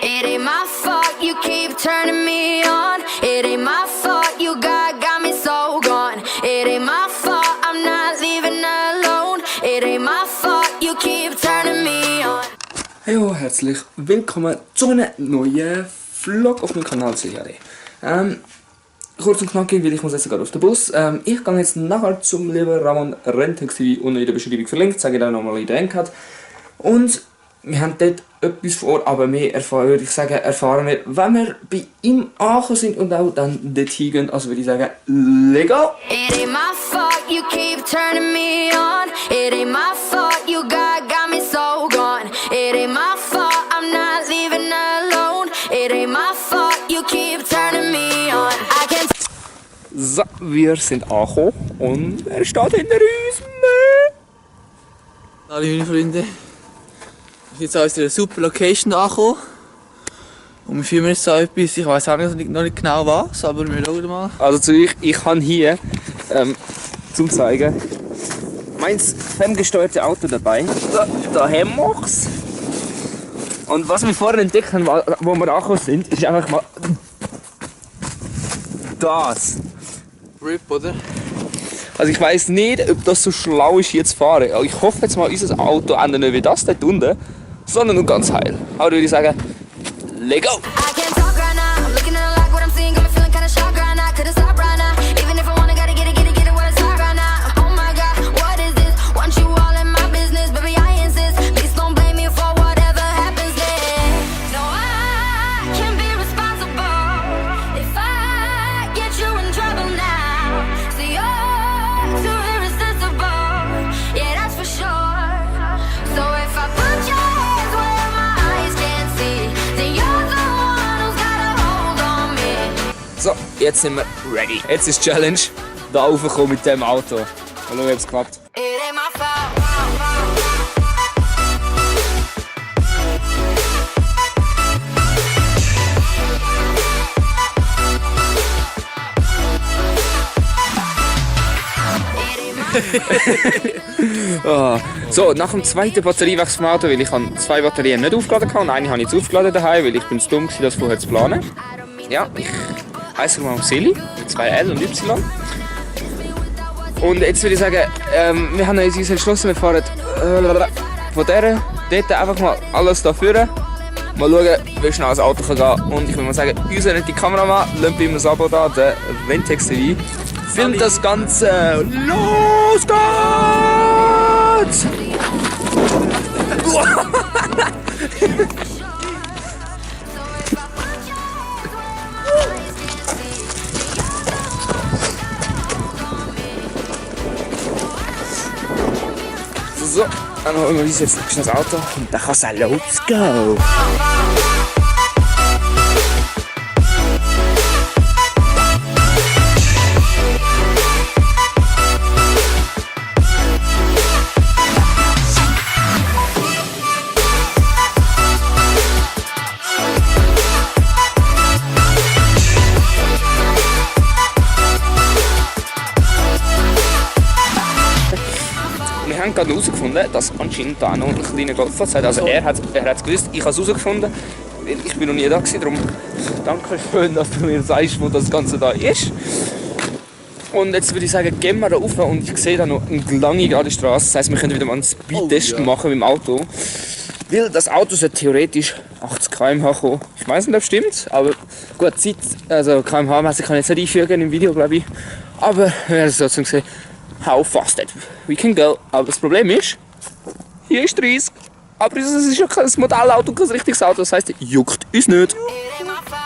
It ain't my fault you keep turning me on. It ain't my fault you got me so gone. It ain't my fault I'm not leaving alone. It ain't my fault you keep turning me on. Hallo, herzlich willkommen zu einem neuen Vlog auf meinem Kanal CHD. Kurz und knackig, weil ich muss jetzt gerade auf den Bus. Ich gehe jetzt nachher zum lieben Ramon Rentex TV, unten in der Beschreibung verlinkt, zeige ich dann nochmal in der Endcard. Und wir haben dort etwas vor, aber mehr erfahren wir, wenn wir bei ihm angekommen sind und auch dann dort hingehen. Also würde ich sagen, Lego! It ain't my fault you keep turning me on. It ain't my fault you got me so gone. It ain't my fault I'm not leaving alone. It ain't my fault you keep turning me on. I can't. So, wir sind angekommen und er steht hinter uns. Hallo meine Freunde, wir sind jetzt in einer super Location angekommen und wir filmen jetzt so etwas, ich weiß auch noch nicht genau was, aber wir schauen mal. Also zu euch, ich habe hier zum zeigen mein ferngesteuerte Auto dabei. Da haben wir es. Und was wir vorhin entdeckt haben, wo wir angekommen sind, ist einfach mal das. RIP, oder? Also ich weiß nicht, ob das so schlau ist, hier zu fahren. Aber ich hoffe jetzt mal, unser Auto endet nicht wie das dort unten, sondern nur ganz heil. Aber würde ich sagen, Lego! I can't talk right now. I'm looking at a lot what I'm seeing, got me feeling kinda shocked right now. Couldn't stop right now. Even if I wanna, gotta get it while it's hot right now. Oh my God, what is this? Want you all in my business, baby, I insist. Please don't blame me for whatever happens next. No, I can't be responsible if I get you in trouble now. So you're too irresistible, yeah, that's for sure. So if I put your hands where my eyes can't see, then you're the one who's got a hold on me. So, jetzt sind wir ready. Jetzt ist die Challenge, da raufkommen mit dem Auto. Mal schauen, ob es klappt. It ain't my fault. So, nach dem zweiten Batteriewechsel vom Auto, weil ich habe 2 Batterien nicht aufgeladen hatte und eine habe ich jetzt aufgeladen daheim, weil ich bin zu dumm war, das vorher zu planen. Ja, ich heiße mal Silly, mit 2 L und Y. Und jetzt würde ich sagen, wir haben uns entschlossen, wir fahren von dort einfach mal alles da führen. Mal schauen, wie schnell das Auto kann gehen. Und ich würde mal sagen, unser netter Kameramann, lasst bei ihm ein Abo da, der Rentex TV, filmt das Ganze. Los geht's! So, dann holen wir uns jetzt noch das Auto und dann kann es auch losgehen. Wir haben gerade herausgefunden, dass anscheinend da noch ein kleiner Golfplatz hat. Also er hat es gewusst, ich habe es herausgefunden. Ich bin noch nie da gewesen, darum danke schön, dass du mir sagst, wo das Ganze da ist. Und jetzt würde ich sagen, gehen wir da rauf und ich sehe da noch eine lange gerade Straße. Das heisst, wir können wieder mal einen Speedtest machen mit dem Auto. Weil das Auto sollte theoretisch 80 km/h kommen. Ich weiß nicht, ob es stimmt, aber gut, Zeit, also km/h-mäßig kann ich jetzt nicht einfügen im Video, glaube ich. Aber wir werden es trotzdem sehen. How fast that we can go. Aber das Problem ist, hier ist 30. Aber es ist ja kein Modellauto, kein richtiges Auto. Das heisst, juckt uns nicht. It ain't my fault.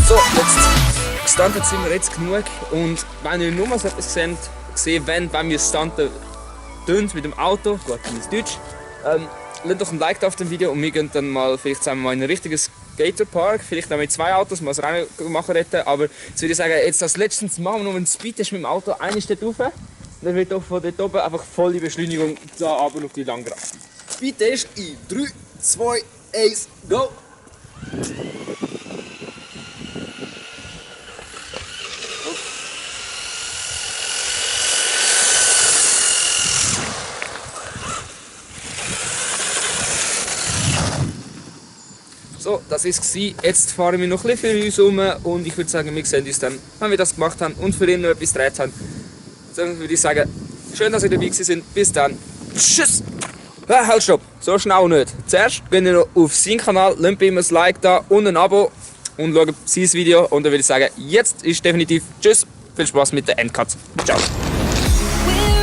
So, gestuntet sind wir jetzt genug. Und wenn ihr nur mal so etwas seht, wenn wir stunten mit dem Auto, gut, das ist Deutsch, lasst doch ein Like da auf dem Video und wir gehen dann mal vielleicht zusammen mal in ein richtiges Gator Park, vielleicht noch mit 2 Autos, mal das Rennen machen dort. Aber jetzt würde ich sagen, jetzt als letztes machen wir noch einen Speed-Test mit dem Auto. Einer ist dort rauf, dann wird auch von dort oben einfach volle Beschleunigung da runter auf die Langrad. Speed-Test in 3, 2, 1, go! So, das war es. Jetzt fahren wir noch ein bisschen für uns rum und ich würde sagen, wir sehen uns dann, wenn wir das gemacht haben und für ihn noch etwas gedreht haben. Dann würde ich sagen, schön, dass ihr dabei sind. Bis dann. Tschüss! Halt, stopp! So schnell nicht. Zuerst gehen wir noch auf seinen Kanal, lasst ihm ein Like da und ein Abo und schaut sein Video. Und dann würde ich sagen, jetzt ist definitiv Tschüss. Viel Spaß mit der Endcut. Ciao! We're